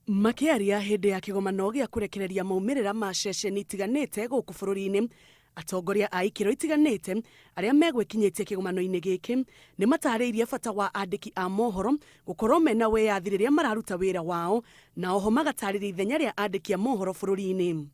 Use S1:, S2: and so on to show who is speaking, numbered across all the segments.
S1: Makĩaria hĩndĩ ya kĩgomano gĩa kũrekereria maumĩrĩra ma ceceni itiganĩte gũkũ bũrũri-inĩ, atongoria a ikĩro itiganĩte arĩa megwĩkinyĩtie kĩgomano-inĩ gĩkĩ nĩ matarĩirie bata wa andĩki a mohoro gũkorwo mena wĩyathi rĩrĩa mararuta wĩra wao na oho magatarĩria ithenya rĩa andĩki a mohoro bũrũri-inĩ.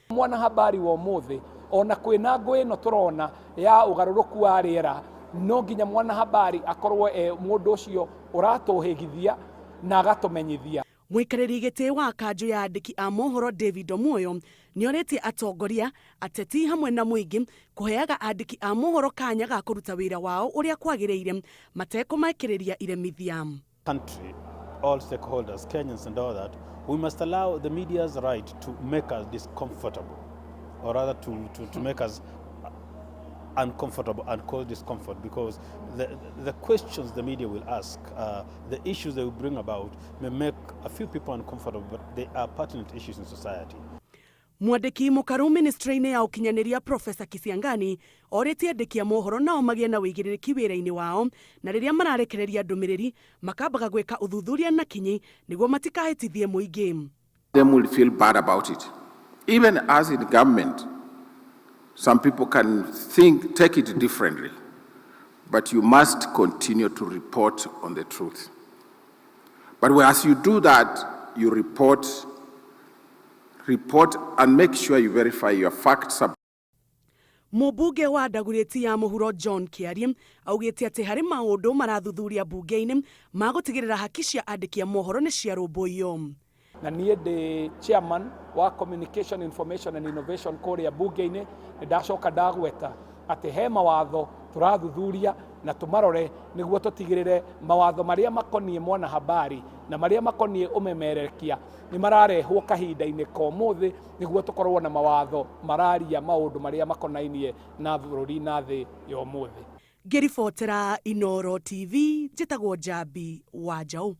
S2: Mwanahabari wa ũmũthĩ ona kwĩna ngũĩ ĩno tũrona ya ũgarũrũku wa rĩera, no nginya mwanahabari akorwo e mũndũ ũcio ũratũhĩgithia na agatũmenyithia.
S1: Mũikarĩri gĩtĩ wa kanjũ ya andĩki a mohoro David Omwoyo nĩorĩtie atongoria, ateti hamwe na mũingĩ kũheaga andĩki a mohoro kanya ga kũruta wĩra wao ũrĩa kwagĩrĩire matekũmakĩrĩria iremithia.
S3: Country, all stakeholders, Kenyans and all that, we must allow the media's right to make us discomfortable, or rather to make us uncomfortable and cause discomfort, because the questions the media will ask, the issues they will bring about may make a few people uncomfortable, but they are pertinent issues in society.
S1: Mwandĩki mũkaru ministry-inĩ ya ũkinyanĩria Professor Kisiangani orĩtie andĩki a mohoro nao magĩe na ũigĩrĩrĩki wĩra-inĩ wao na rĩrĩa mararekereria ndũmĩrĩri makambaga gwĩka ũthuthuria na kinyi nĩguo matikahĩtithie mũingĩ.
S4: Them will feel bad about it. Even as in government, some people can think, take it differently, but you must continue to report on the truth. But as you do that, you report and make sure you verify your facts.
S1: Mũmbunge wa Ndagurĩti ya mũhuro John Kĩarie augĩte atĩ harĩ maũndũ marathuthuria mbunge-inĩ ma gũtigĩrĩra haki cia andĩki a mohoro nĩ ciarũmbũiyo.
S2: Na niĩ ndĩ chairman wa Communication, Information and Innovation kũrĩa mbunge-inĩ. Nĩ ndacoka ndagweta atĩ he mawatho tũrathuthuria na tũmarore nĩguo tũtigĩrĩre mawatho marĩa makoniĩ mwanahabari na marĩa makoniĩ ũmemerekia nĩ mararehwo kahinda-inĩ ka ũmũthĩ, nĩguo tũkorwo na mawatho mararia maũndũ marĩa makonainie na bũrũri na thĩ ya ũmũthĩ.
S1: Ngĩribotera Inoro TV, njĩtagwo Njambi wa Njaũ.